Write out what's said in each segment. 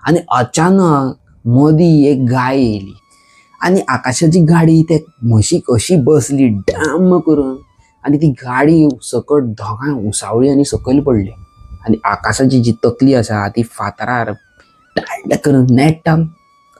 आनी अचानक मदीं एक गाय येयली आनी आकाशाची गाडी ते म्हशीक अशी बसली डाम करून आनी ती गाडी सकट दोगांय उसावळी आनी सकयल पडली आनी आकाशाची जी तकली आसा ती फातरार टाड करून नेटान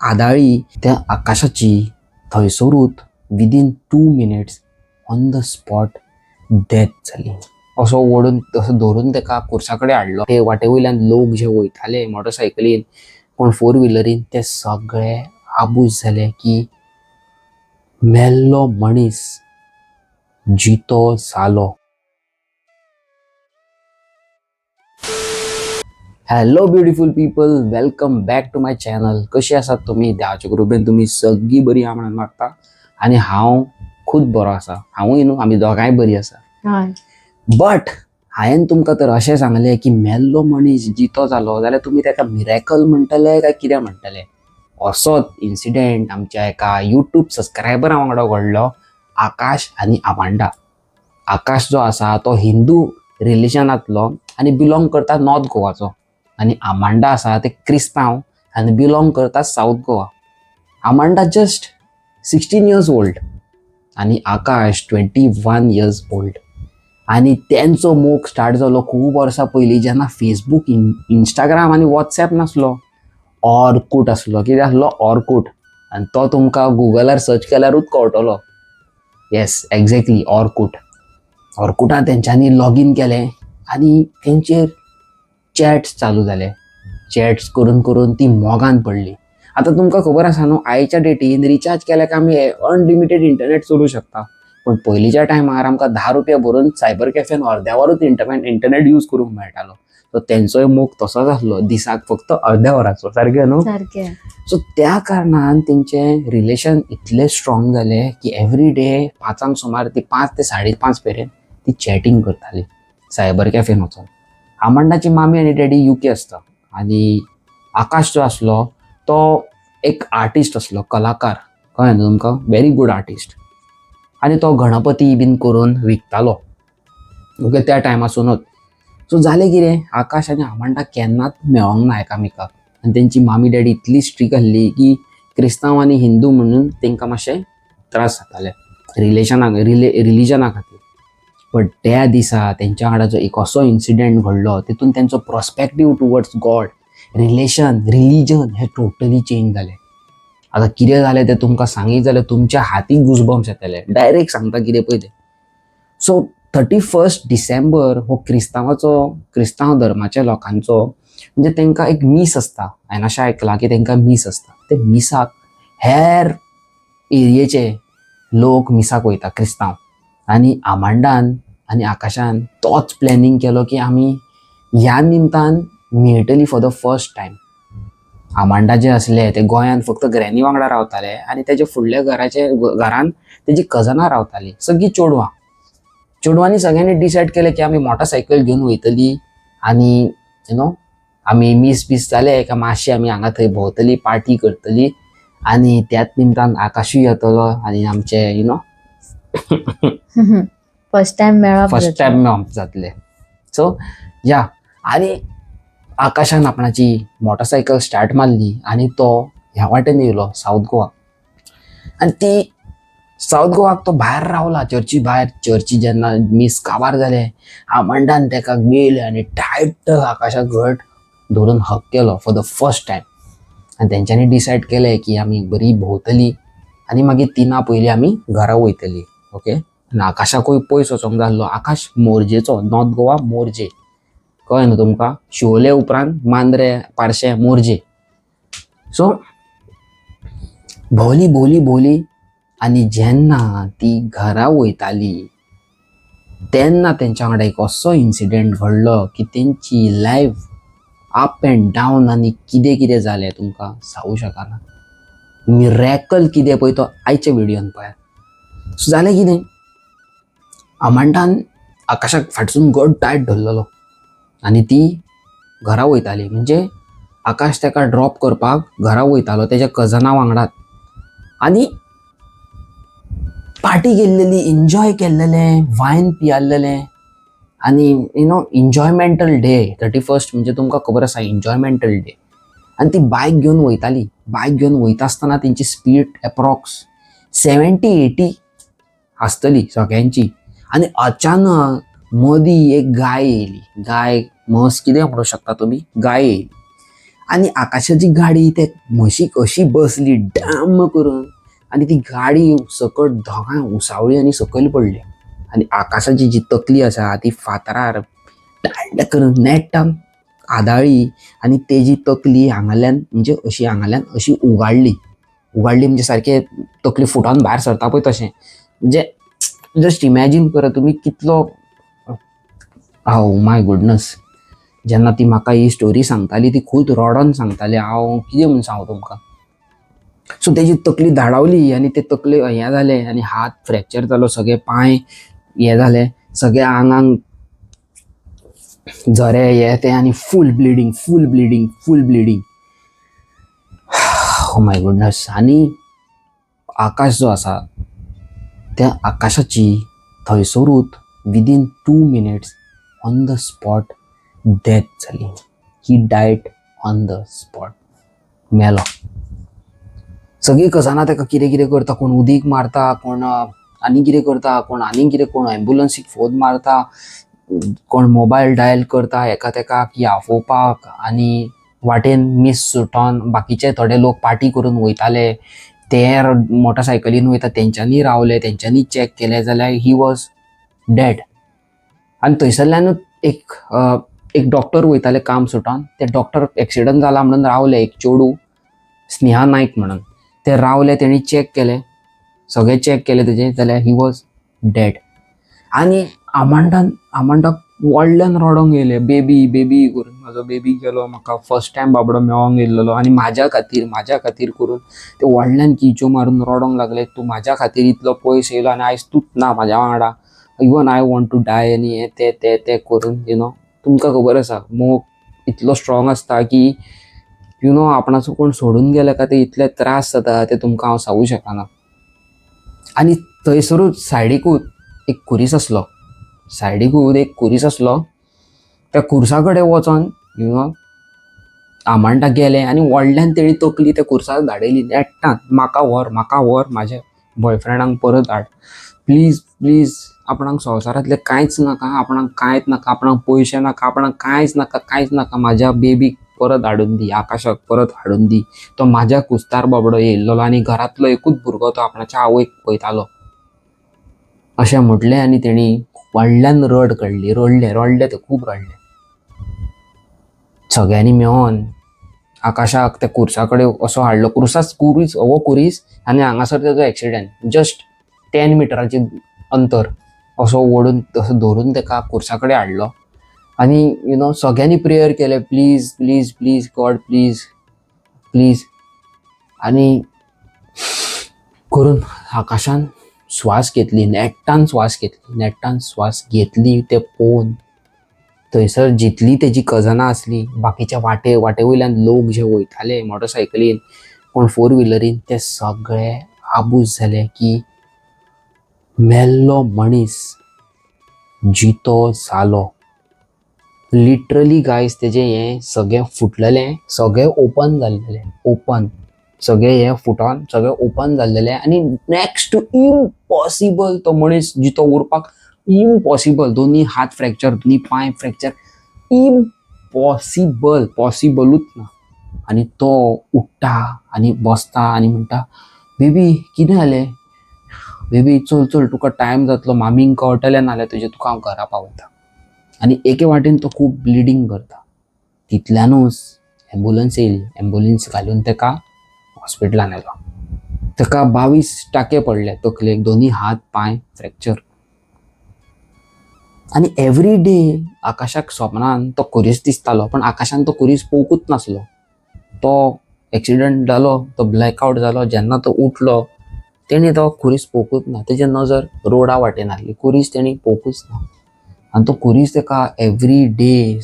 आदाळी. त्या आकाशाची थंयसरूच within 2 minutes on the spot death जाली. असो ओडून असो धरून तेका कोर्सा कडेन हाडलो. ते वाटे वयल्यान लोक जे वयताले मोटरसायकलीन कोण फोर व्हिलरीन ते सगळे आबूज जाले की मेल्लो मनीस जितो जालो. Hello beautiful people, welcome back to my channel. कशी आसात तुमी? देवाच्या कृपेन तुमी सगळीं बरी आहा म्हणून मागता आनी हांव खूब बरो आसा. हांवूय न्हू, आमी दोगांय बरी आसा. हय. बट हांवें तुमकां तर अशें सांगलें की मेल्लो मनीस जितो जालो जाल्यार तुमी ताका मिरेकल म्हणटले काय कितें म्हणटले? असोच इन्सिडेंट आमच्या एका यूट्यूब सबस्क्रायबरा वांगडा घडलो, आकाश आनी आमांडा. आकाश जो आसा तो हिंदू रिलिजनांतलो आनी बिलोंग करता नॉर्थ गोवाचो, आनी आमांडा आसा ते क्रिस्तांव आनी बिलोंग करता south Goa. Amanda just 16 years old आनी आकाश 21 इयर्स ओल्ड. आनी तेंचो मोग स्टार्ट जालो खूब वर्सां पयलीं, जेन्ना फेसबूक, इंस्टाग्राम आनी वॉट्सएप नासलो, ऑर्कूट आसलो. कितें आसलो? ऑर्कूट. आनी तो तुमकां गुगलार सर्च केल्यारूच कळटलो. येस, एग्जॅक्टली, ऑर्कूट. ऑर्कुटार तेंच्यांनी लॉगीन केलें आनी तेंचेर चॅट्स चालू जाले. चॅट्स करून करून ती मोगान पडली. आतां तुमकां खबर आसा न्हू, आयच्या डेटीन रिचार्ज केल्यार काय आमी अनलिमिटेड इंटरनेट चलोवंक शकता, पूण पयलींच्या टायमार आमकां 10 रुपया भरून सायबर कॅफेन अर्द्या वरूच इंटरनेट यूज करूंक मेळटालो. सो तेंचोय मोग तसोच आसलो, दिसाक फक्त अर्द्या वराचो. सारकें न्हू? सारकें. सो त्या कारणान तेंचें रिलेशन इतलें स्ट्रॉंग जालें की एवरी डे 5 सुमार ती 5 ते 5:30 मेरेन ती चॅटींग करताली सायबर कॅफेन वचोन. आमांडाची मामी आनी डॅडी UK आसता आनी आकाश जो आसलो तो एक आर्टिस्ट आसलो, कलाकार, कळ्ळें न्हू तुमकां? Very good artist. आनी तो गणपती बीन करून विकतालो, ओके, त्या टायमासूनच. सो जालें कितें, आकाश आनी आमांडा केन्नाच मेळोंक ना एकामेकाक आनी तेंची मामी डॅडी इतली स्ट्रीक आसली की क्रिस्तांव आनी हिंदू म्हणून तेंकां मातशें त्रास जाताले रिलेशनाक, रिलिजना खातीर. बट त्या दिसा तेंच्या वांगडा जो एक असो इन्सिडेंट घडलो, तितून तेंचो perspective towards God, relation, religion हें टोटली चेंज जालें. आतां कितें जालें तें तुमकां सांगीत जाल्यार तुमच्या हातीक गुजबम्स येतले. डायरेक्ट सांगता कितें पळय तें. सो 31 डिसेंबर हो क्रिस्तांवाचो, क्रिस्तांव धर्माच्या लोकांचो, म्हणजे तांकां एक मीस आसता. हांवें अशें आयकलां की तांकां मीस आसता. ते मिसाक हेर एरियेचे लोक मिसाक वयता, क्रिस्तांव. आनी आमांडान आनी आकाशान तोच प्लॅनिंग केलो की आमी ह्या निमतान मेळटली for the first time. Amanda जे आसले ते गोंयांत फक्त ग्रॅनी वांगडा रावताले आनी तेजे फुडल्या घराचे घरान तेजी कजनां रावतालीं, सगळीं चेडवां. चेडवांनी सगळ्यांनी डिसायड केलें की आमी मोटरसायकल घेवन वयतली आनी you know आमी मीस बीस जाले काय मातशें आमी हांगा थंय भोंवतली, पार्टी करतली आनी त्याच निमतान आकाशूय येतलो आनी आमचे you know first time मेळप. फर्स्ट टायम मेळप जातलें. सो या, आनी आकाशान आपणाची मोटरसायकल स्टार्ट मारली आनी तो ह्या वाटेन येयलो सावथ गोवा. आनी ती सावथ गोवाक तो भायर रावला, चर्ची भायर. चर्ची जेन्ना मीस काबार जालें, आमांडान तेका गेले आनी टायट आकाशाक घट धरून हग केलो फॉर the first time. आनी तेंच्यांनी डिसायड केलें की आमी बरी भोंवतली आनी मागीर 3 पयलीं आमी घरा वयतली. ओके, आनी आकाशाकूय पयस वचोंक जाय आसलो. आकाश मोरजेचो, नॉर्थ गोवा मोरजे, कळ्ळें न्हू तुमकां? शिवोले उपरांत मांद्रे, पार्शे, मोरजे. सो भोंवली भोंवली भोंवली आनी जेन्ना ती घरा वयताली तेन्ना तेंच्या वांगडा एक असो इन्सिडेंट घडलो की तेंची लायफ अप एंड डावन आनी कितें कितें जालें तुमकां सांगू शकना. मिरॅकल कितें पळय तो आयच्या व्हिडियोन पळयात. सो जालें कितें, आमांडान आकाशाक फाटसून घट टायट धरलेलो आनी ती घरा वयताली. म्हणजे आकाश तेका ड्रॉप करपाक घरा वयतालो तेज्या कजना वांगडात. आनी पार्टी केल्लेली, एन्जॉय केल्लेलें, वायन पियाल्लेलें आनी you know enjoymental day 31 म्हणजे तुमकां खबर आसा, एन्जॉयमेंटल डे. आनी ती बायक घेवन वयताली. बायक घेवन वयता आसतना तेंची स्पीड एप्रॉक्स 70-80 आसतली सगळ्यांची. आनी अचानक मदीं एक गाय येयली. गाय, म्हस, कितें म्हणूंक शकता तुमी, गाय येयली आनी आकाशाची गाडी ते म्हशीक अशी बसली डाम करून आनी ती गाडी सकट दोगांय उसावली आनी सकयल पडली. आनी आकाशाची जी तकली आसा ती फातरार दाड्ड करून नेटान आदाळ्ळी आनी तेजी तकली हांगाल्यान म्हणजे अशी हांगाल्यान अशी उगाडली. उगाडली म्हणजे सारकें तकली फुटोन भायर सरता पळय तशें. म्हणजे जस्ट इमॅजीन करा तुमी कितलो, ओ my goodness. जेन्ना ती म्हाका ही स्टोरी सांगताली ती खूब रडोन सांगताली. हांव कितें म्हूण सांगू तुमकां. सो तेजी तकली धाडावली आनी ते तकले हें जालें आनी हात फ्रॅक्चर जालो, सगळे पांय हे जाले, सगळे आंगांक झरे हे ते आनी full bleeding, full bleeding, full bleeding. Oh my goodness. आनी आकाश जो आसा त्या आकाशाची थंयसरूच within 2 minutes on the spot death जाली. He died on the spot. मेलो. सगळीं कजनां ताका कितें कितें करता, कोण उदीक मारता, कोण आनी कितें करता, कोण आनी कितें, कोण एम्बुलन्सीक फोन मारता, कोण मोबायल डायल करता हेका तेका की आफोवपाक. आनी वाटेन मीस सुटोन बाकीचे थोडे लोक पार्टी करून वयताले, ते मोटरसायकलीन वयता, तेंच्यांनी रावले, तेंच्यांनी चॅक केलें जाल्यार he was dead. आनी थंयसरल्यानूच एक डॉक्टर वयताले काम सुटोन, ते डॉक्टर एक्सिडंट जाला म्हणून रावले, एक चेडूं स्नेहा नायक म्हणून, ते रावले, तेणी चॅक केलें, सगळें चॅक केलें तेजें जाल्यार he was dead. आनी आमांडान, आमांडाक व्हडल्यान रडोंक येयलें, बेबी बेबी करून, म्हाजो बेबी गेलो, म्हाका फर्स्ट टायम बाबडो मेळोंक येयल्लो आनी म्हाज्या खातीर, म्हाज्या खातीर करून ते व्हडल्यान किंळच्यो मारून रडोंक लागले. तूं म्हाज्या खातीर इतलो पयस येयलो आनी आयज तूंच ना म्हाज्या वांगडा, even I want to die. आनी हें तें तें तें करून, you know, तुमकां खबर आसा, मोग इतलो स्ट्रॉंग आसता की you know आपणाचो कोण सोडून गेले काय ते इतले त्रास जाता ते तुमकां हांव सांगू शकना. आनी थंयसरूच सायडीकूच एक खुरीस आसलो, सायडीकूच एक खुरीस आसलो. त्या खुर्सा कडेन वचोन you know Amanda गेलें आनी व्हडल्यान तेणी तकली त्या खुर्साक धाडयली नेट्टान, म्हाका व्हर, म्हाका व्हर, म्हाज्या बॉयफ्रेंडाक परत हाड, प्लीज प्लीज, आपणाक संवसारांतलें कांयच नाका, आपणाक कांयच नाका, आपणाक पयशे नाका, आपणाक कांयच नाका, कांयच नाका, म्हाज्या बेबीक परत हाडून दी, आकाशाक परत हाडून दी. तो म्हाज्या कुस्तार बाबडो येयल्लो आनी घरांतलो एकूच भुरगो तो आपणाच्या आवयक पळयतालो, अशें म्हटलें. आनी तेणी व्हडल्यान रड काडली, रडलें, रडलें, ते खूब रडलें. सगळ्यांनी मेळोन आकाशाक त्या खुर्सा कडेन असो हाडलो. खुर्साच, खुरीस हो खुरीस आनी हांगासर तेजो एक्सिडंट, जस्ट 10 मिटराचें अंतर. असो ओडून, असो धरून तेका खुर्सा कडेन हाडलो आनी you know सगळ्यांनी प्रेयर केलें, please please please God, please please. आनी करून आकाशान श्वास घेतली, नेट्टान श्वास घेतली. नेट्टान श्वास घेतली ते पळोवन थंयसर जितली तेजी कजनां आसली, बाकीच्या वाटे वयल्यान लोक जे वयताले मोटरसायकलीन, कोण फोर व्हिलरीन, ते सगळे आबूज जाले की मेल्लो मनीस जितो जालो. लिटरली गायज, तेजें हें सगळें फुटलेलें, सगळें ओपन जाल्लेलें, ओपन सगळें हें फुटोन सगळें ओपन जाल्लेलें आनी नेक्स्ट टू इम्पॉसिबल तो मनीस जितो उरपाक इम्पॉसिबल. दोनी हात फ्रॅक्चर, दोनी पांय फ्रॅक्चर, इम्पॉसिबल, पॉसिबलूच ना. आनी तो उठ्ठा आनी बसता आनी म्हणटा, बेबी, कितें जालें बेबी? चल चल, तुका टायम जातलो, मामींक कळटलें नाल्यार तुजें, तुका हांव घरा पावयता. आनी एके वाटेन तो खूब ब्लिडींग करता. तितल्यानूच एम्बुलन्स येयली. एम्बुलन्स घालून तेका हॉस्पिटलान व्हेलो. ताका 22 टाके पडले तकलेक, दोनी हात पांय फ्रॅक्चर. आनी एवरी डे आकाशाक सपनान तो खुरीस दिसतालो, पण आकाशान तो खुरीस पळोवंकूच नासलो. तो एक्सिडंट जालो, तो ब्लॅकआवट जालो. जेन्ना तो उठलो तेणी तो खुरीस पळोवंकूच ना. तेजी नजर रोडा वाटेन आसली, खुरीस तेणी पळोवंकूच ना. आनी तो खुरीस ताका एवरी डे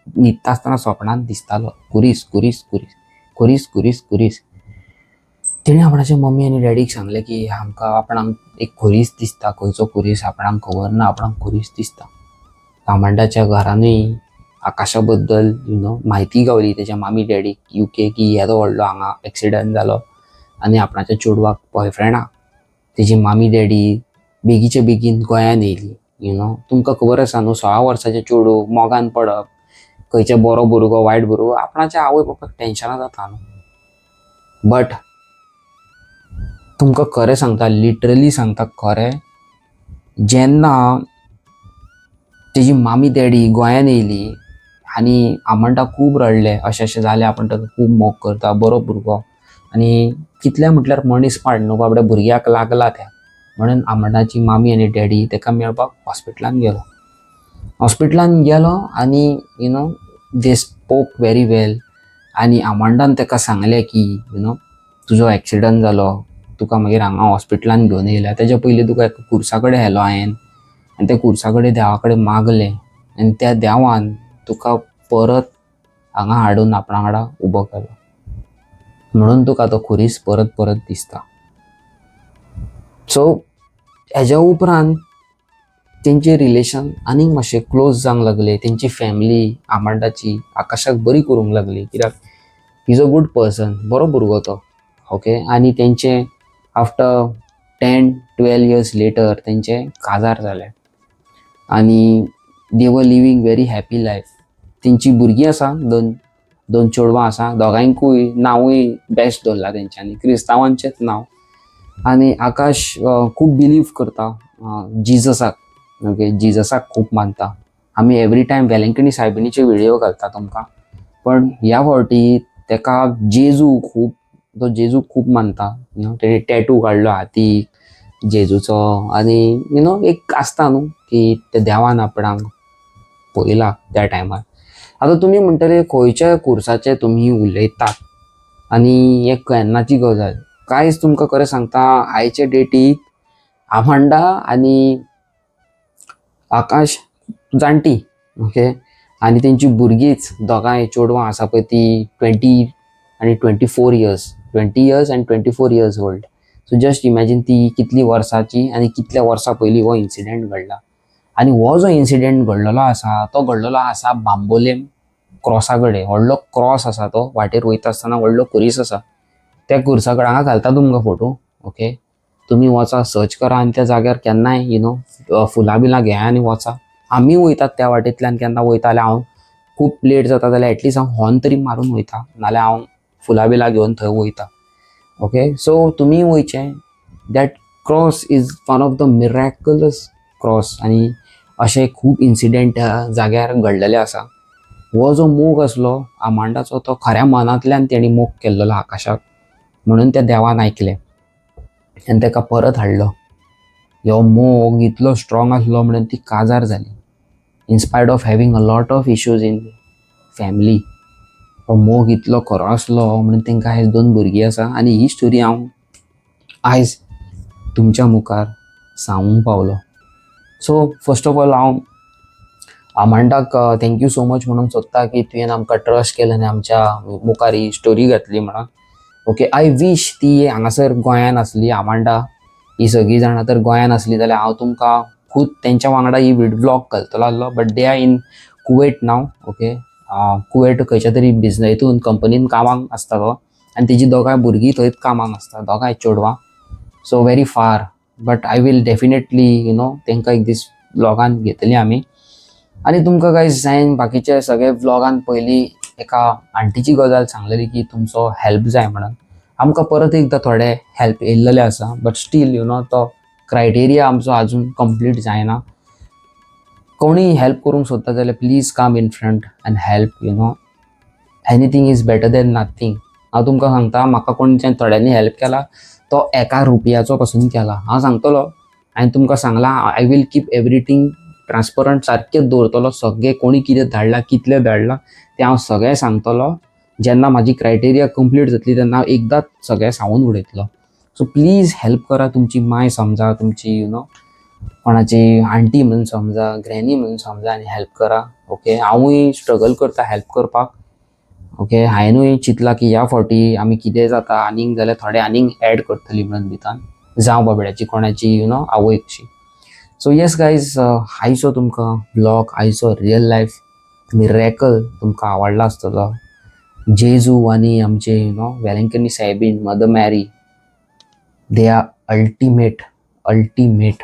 न्हिदता आसतना सपनान दिसतालो, खुरीस, खुरीस, खुरीस, खुरीस, खुरीस, खुरीस. तेणी आपणाच्या मम्मी आनी डॅडीक सांगलें की आमकां आपणाक एक खुरीस दिसता, खंयचो खुरीस आपणाक खबर ना, आपणाक खुरीस दिसता. कामांडाच्या घरानूय आकाशा बद्दल you know म्हायती गावली तेच्या मामी डॅडीक युके की येदो व्हडलो हांगा एक्सिडंट जालो आनी आपणाच्या चेडवाक, बॉयफ्रेंडाक. तेजी मामी डॅडी बेगीचे बेगीन गोंयान येयली. You know तुमकां खबर आसा न्हू, 16 वर्साचे चेडूं मोगान पडप, खंयचे बरो भुरगो, वायट भुरगो, आपणाच्या आवय बापायक टेन्शनां जाता न्हू. बट तुमकां खरें सांगता, लिटरली सांगता खरें, जेन्ना तेजी मामी डॅडी गोंयान येयली आनी आमंडा खूब रडले, अशें अशें जालें, आपूण ताका खूब मोग करता, बरो भुरगो आनी कितलें म्हटल्यार मनीस पाड न्हू बाबड्या भुरग्याक लागला त्या. म्हणून आमंडाची मामी आनी डॅडी ताका मेळपाक हॉस्पिटलान गेलो. हॉस्पिटलान गेलो आनी they spoke very well आनी आमांडान ताका सांगलें की you know तुजो एक्सिडंट जालो, तुका मागीर हांगा हॉस्पिटलान घेवन येयल्या. तेज्या पयलीं तुका एका खुर्सा कडेन व्हेलो हांवें आनी त्या खुर्सा कडेन देवा कडेन मागलें आनी त्या देवान तुका परत हांगा हाडून आपणा वांगडा उबो केलो, म्हणून तुका तो खुरीस परत परत दिसता. सो हेज्या उपरांत तेंचें रिलेशन आनीक मातशें क्लोज जावंक लागलें. तेंची फॅमिली आमांडाची आकाशाक बरी करूंक लागली, कित्याक he is a good person, बरो भुरगो तो. ओके, आनी तेंचें आफ्टर 10-12 years later तेंचें काजार जालें आनी they were living very happy life. तेंची भुरगीं आसा, दोन दोन चेडवां आसा. दोगांयकूय नांवूय बेस्ट दवरलां तेंच्यांनी, क्रिस्तांवांचेंच नांव. आनी आकाश खूब बिलीव करता जिजसाक. ओके, जिजसाक खूब मानता. आमी एवरी टायम वेलंकणी सायबिणीचे व्हिडिओ घालता तुमकां, पण ह्या फावटी तेका जेजू खूब, तो जेजू खूब मानता. You know तेणे टॅटू काडलो हातीक जेजूचो आनी you know एक आसता न्हू की त्या देवान आपणाक पळयला त्या टायमार. आतां तुमी म्हणटले, खंयच्या खुर्साचे तुमी उलयतात आनी हे केन्नाची गजाल? कांयच तुमकां खरें सांगता, आयचे डेटीक आमांडा आनी आकाश जाणटी, ओके, आनी तेंची भुरगींच दोगांय चेडवां आसा पळय, ती 20 आनी 24 years, 20 years and 24 years old. So just imagine ती कितली वर्साची आनी कितल्या वर्सां पयलीं हो इन्सिडेंट घडला. आनी हो जो इन्सिडेंट घडलेलो आसा, तो घडलेलो आसा बांबोलेम क्रॉसा कडेन. व्हडलो क्रॉस आसा तो, वाटेर वयता आसतना व्हडलो खुरीस आसा. त्या खुर्सा कडेन हांगा घालता तुमकां फोटो. ओके, तुमी वचा, सर्च करा आनी त्या जाग्यार केन्नाय you know फुलां बिलां घेया आनी वचा. आमी वयतात त्या वाटेंतल्यान. केन्ना वयता जाल्यार, हांव खूब लेट जाता जाल्यार एटलिस्ट हांव हॉर्न तरी मारून वयता, नाल्यार हांव फुलां बिलां घेवन थंय वयता. ओके, सो तुमी वयचें. That cross is one of the miraculous cross आनी अशे खूब इन्सिडेंट त्या जाग्यार घडलेले आसा. हो जो मोग आसलो आमांडाचो, तो खऱ्या मनांतल्यान तेणी मोग केल्लो आकाशाक, म्हणून त्या देवान आयकलें आनी ताका परत हाडलो. हो मोग इतलो स्ट्रॉंग आसलो म्हणून ती काजार जाली, in spite of having a lot of issues in family. हो मोग इतलो खरो आसलो म्हणून तांकां आयज दोन भुरगीं आसा आनी ही स्टोरी हांव आयज तुमच्या मुखार सांगूंक पावलो. सो फर्स्ट ऑफ ऑल हांव आमांडाक thank you so much म्हणूंक सोदता की तुवें आमकां ट्रस्ट केलें आनी आमच्या मुखार ही स्टोरी घातली म्हणून. ओके, I wish ती हांगासर गोंयान आसली. आमांडा ही सगळीं जाणां तर गोंयान आसली जाल्यार हांव तुमकां खूद तेंच्या वांगडा ही व्लॉग घालतलो आसलो, but they are in Kuwait now. Okay, Kuwait खंयच्या तरी बिजनेस हितून कंपनीन कामाक आसता तो आनी तेजी दोगांय भुरगीं थंयच कामाक आसता, दोगांय चेडवां. So very far, but I will definitely तांकां एक दीस व्लॉगान घेतली आमी. आनी तुमकां गायज, हांवें बाकीचे सगळे व्लॉगान पयलीं एका आंटीची गजाल सांगलेली की तुमचो हेल्प जाय म्हणून. आमकां परत एकदां थोडे हेल्प येयल्लेले आसा, बट स्टील you know तो क्रायटेरिया आमचो अजून कंप्लीट जायना. कोणीय हेल्प करूंक सोदता जाल्यार please come in front and help. Anything is better than nothing. हांव तुमकां सांगता, म्हाका कोण थोड्यांनी हेल्प केला तो एका रुपयाचो पासून केला. हांव सांगतलो, हांवें तुमकां सांगलां, I will keep everything transparent. सारकें दवरतलो सगळें. कोणी कितें धाडलां, कितलें धाडलां तें हांव सगळें सांगतलो. जेन्ना म्हाजी क्रायटेरिया कंप्लीट जातली तेन्ना हांव एकदांच सगळें सांगून उडयतलो. सो प्लीज हेल्प करा. तुमची माय समजा, तुमची you know कोणाची आंटी म्हणून समजा, ग्रॅनी म्हणून समजा आनी हेल्प करा. ओके, हांवूय स्ट्रगल करता हेल्प करपाक. ओके, हांवेनूय चिंतलां की ह्या फावटी आमी कितें जाता आनीक जाल्यार थोडे आनीक एड करतली म्हणून भितर जावं बाबड्याची कोणाची you know आवय कशी. सो येस गायज, आयचो तुमकां व्लॉग, आयचो रियल लायफ मिरेकल तुमकां आवडला आसतलो. जेजू आनी आमचे Velankanni soybean, mother Mary, they are ultimate, ultimate.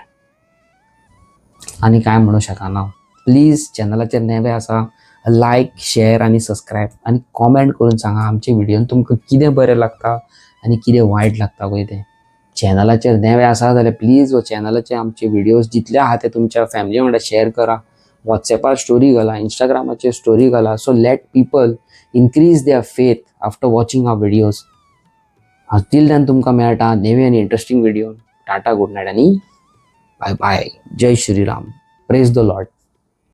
आनी काय म्हणू शकना. प्लीज, चॅनलाचेर नवे आसा, लायक, शेअर आनी सबस्क्रायब आनी कॉमेंट करून सांगा आमचे व्हिडियोन तुमकां कितें बरें लागता आनी कितें वायट लागता पळय तें. चॅनलाचेर नवे आसा जाल्यार प्लीज हो चॅनलाचे आमचे व्हिडियोज जितले आहा ते तुमच्या फॅमिली वांगडा शेअर करा. वॉट्सॅपार स्टोरी घाला, इंस्टाग्रामाचेर स्टोरी घाला, so let people increase their faith after watching our videos. Till then, तुमकां मेळटा नवी आनी interesting video. Tata, good night आनी बाय बाय. जय श्रीराम. Praise the Lord.